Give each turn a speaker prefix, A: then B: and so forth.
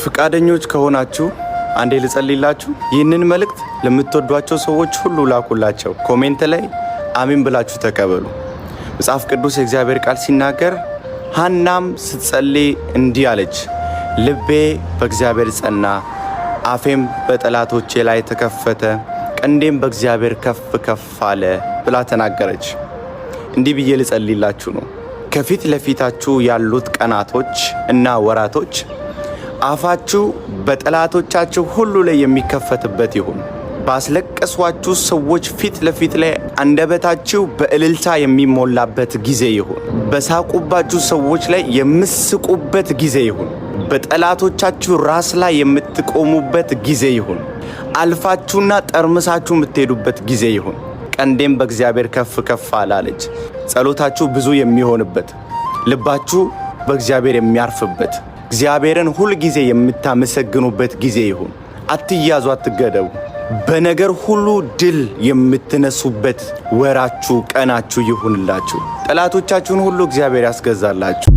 A: ፍቃደኞች ከሆናችሁ አንዴ ልጸልይላችሁ። ይህንን መልእክት ለምትወዷቸው ሰዎች ሁሉ ላኩላቸው። Comment ላይ አሜን ብላችሁ ተቀበሉ። መጽሐፍ ቅዱስ የእግዚአብሔር ቃል ሲናገር ሐናም ስትጸልይ እንዲህ አለች፣ ልቤ በእግዚአብሔር ጸና፣ አፌም በጠላቶቼ ላይ ተከፈተ፣ ቀንዴም በእግዚአብሔር ከፍ ከፍ አለ ብላ ተናገረች። እንዲህ ብዬ ልጸልይላችሁ ነው። ከፊት ለፊታችሁ ያሉት ቀናቶች እና ወራቶች አፋችሁ በጠላቶቻችሁ ሁሉ ላይ የሚከፈትበት ይሁን። ባስለቀሷችሁ ሰዎች ፊት ለፊት ላይ አንደበታችሁ በእልልታ የሚሞላበት ጊዜ ይሁን። በሳቁባችሁ ሰዎች ላይ የምስቁበት ጊዜ ይሁን። በጠላቶቻችሁ ራስ ላይ የምትቆሙበት ጊዜ ይሁን። አልፋችሁና ጠርምሳችሁ የምትሄዱበት ጊዜ ይሁን። ቀንዴም በእግዚአብሔር ከፍ ከፍ አላለች። ጸሎታችሁ ብዙ የሚሆንበት፣ ልባችሁ በእግዚአብሔር የሚያርፍበት፣ እግዚአብሔርን ሁል ጊዜ የምታመሰግኑበት ጊዜ ይሁን። አትያዙ፣ አትገደቡ። በነገር ሁሉ ድል የምትነሱበት ወራችሁ፣ ቀናችሁ ይሁንላችሁ። ጠላቶቻችሁን ሁሉ እግዚአብሔር ያስገዛላችሁ።